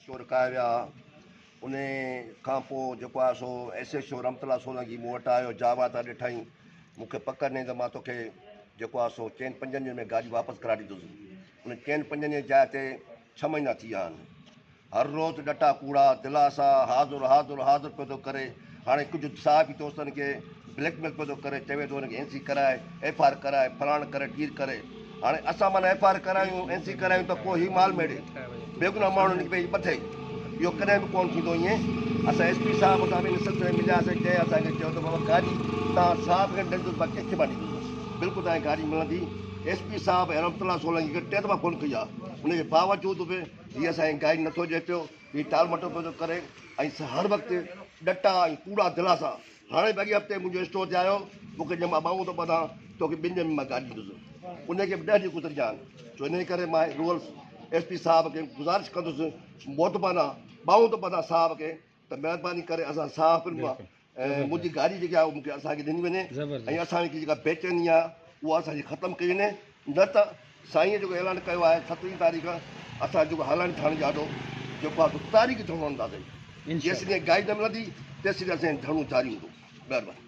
چور ڪاهي ويا ها. انهي کان پوء جيڪو آهي سو S H O Rahmatullah Solangi مون وٽ آيو جاء واء تان ڏٺائين مون کي پڪ ڏنائين ته مان توکي جيڪو آهي سو چئن پنجن ڏينهن ۾ گاڏي واپس ڪرائي ڏيندس. ان چئن پنجن جي جاء تي ڇهه مهينا ٿي ويا آهن. هر روز ڏٽا ڪوڙا، دلاسا، حاضر حاضر حاضر پيو ٿو ڪري. هاڻي ڪجهه صحافي دوستن کي بليڪ ميل پيو ٿو ڪري، چوي ٿو هن کي اين سي ڪرائي، ايف I R ڪرائي، فلاڻ ڪري، ٽير ڪري. هاڻي اسان معنيٰ ايف I R ڪرايون، اين سي ڪرايون ته پوء هي مال ميڙي بيگناهه ماڻهن کي پئي ٻڌي. اهو ڪڏهن به ڪونه ٿيندو ائين. اسان ايس پي صاحب سان به ان سلسلي ۾ ملياسين، جنهن اسان کي چيو ته بابا گاڏي توهان صاحب کي نه ڏيندس مان ڪنهن کي مان ڏيندس. بلڪل توهان کي گاڏي ملندي. ايس پي صاحب ۽ رحمت الله سولنگي کي ٽي دفعا فون ڪئي آهي، ان جي باوجود به هي اسان کي گائيڊ نٿو ڏئي پيو، هي ٽال مٽول پيو ٿو ڪري ۽ هر وقت ڏٽا ۽ ڪوڙا دلاسا. هاڻي به اڳئين هفتي منهنجو اسٽور تي آيو، مون کي چيائين مان ٻانهون ٿو ٻڌان، توکي ٻن ڏينهن ۾ مان گاڏي ڏيندس. ان کي به ڏهه ڏينهن گذري ويا آهن. سو انهيء ڪري مان رورل ايس پي صاحب کي گذارش ڪندس، مودبانه ٻانهون ٿو ٻڌان صاحب کي ته مهرباني ڪري اسان صحافين مان منهنجي گاڏي جيڪا آهي اها مون کي اسان کي ڏني وڃي ۽ اسان کي جيڪا بيچيني آهي اها اسان جي ختم ڪئي وڃي نه ته سائينء جيڪو اعلان ڪيو آهي سترهين تاريخ اسان جيڪو هالاڻي ٿاڻي جي آڏو جيڪو آهي سو تاريخي ڌرڻو هڻنداسين جيسين گاڏي نه ملندي تيسين اسان جو ڌرڻو جاري هوندو مهرباني.